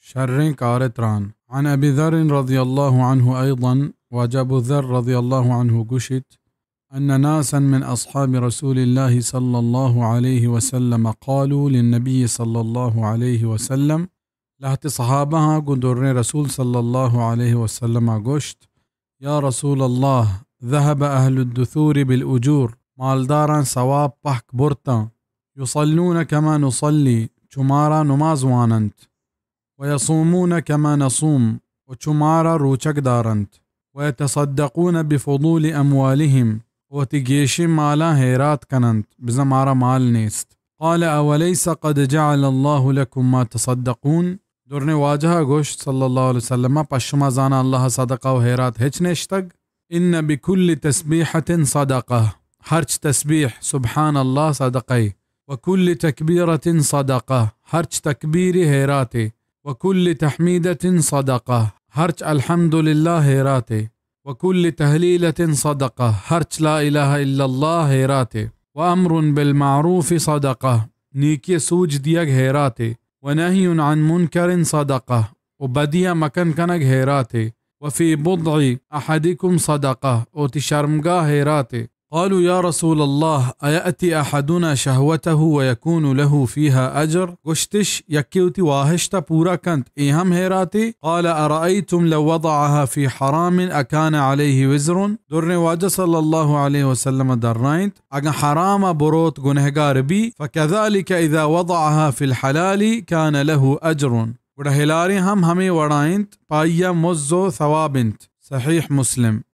شریں کار ءِ تران۔ عن ابی ذر رضی اللہ عنہ ایضا، واجہ ابو ذر رضی اللہ عنہ گوشیت، ان ناسا من اصحاب رسول اللہ صلی اللہ علیہ وسلم قالوا للنبی صلی اللہ علیہ وسلم، لہتے صحابہ ہاں گوں دریں رسول صلی اللہ علیہ وسلم ءَ گوشت، یا رسول اللہ، ذهب اہل الدثور بالاجور، مالداراں ثواب پہک برتاں، یصلون کما نصلی، چو مارا نماز واننت، ویصومون کما نصوم، و چو مارا روچگ دارنت، ویتصدقون بفضول اموالهم، و وتی گیشیں مالاں ہیرات کننت، بزاں مارا مال نیست۔ قال اولیس قد جعل اللہ لکم ما تصدقون؟ دریں واجہ ءَ گوشت صلی اللہ علیہ وسلم، پہ شما زاناں اللہ ءَ صدقہ و ہیرات ہچ نشتگ؟ ان بکل تسبیحۃ صدقہ، ہرچ تسبیح سبحان اللہ صدقہ، وکل تکبیرۃ صدقہ، ہرچ تکبیرے ہیراتے، وکل تحمیدۃ صدقہ، ہرچ الحمدللہ ہیراتے، وکل تہلیلۃ صدقہ، ہرچ لا الہ الا اللہ ہیراتے، وامر بالمعروف صدقہ، نیکی سوج دیگ ہیراتے، ونہی عن منکر صدقہ، و بدی ءَ مکن کنگ ہیراتے، وفی بضع احدکم صدقہ، و وتی شرمگاہ ہیراتے۔ قالوا یا رسول اللہ، ایأتی احدنا شہوتہ ویکون لہ فیہا اجر؟ گوشتش، یکے وتی واہشت ءَ پورا کنت، اے ہم ہیراتے؟ قال ارأیتم لو وضعها فی حرام اکان علیہ وزر؟ دریں واجہ صلی اللہ علیہ وسلم ءَ درائینت، اگاں حرام ءَ بروت گنہگار بی، فکذلک اذا وضعها فی الحلال کان لہ اجر۔ گڑا ہلاریں ہم ہمے وڑا انت، پہ آئی ءَ مز و ثواب انت۔ صحیح مسلم۔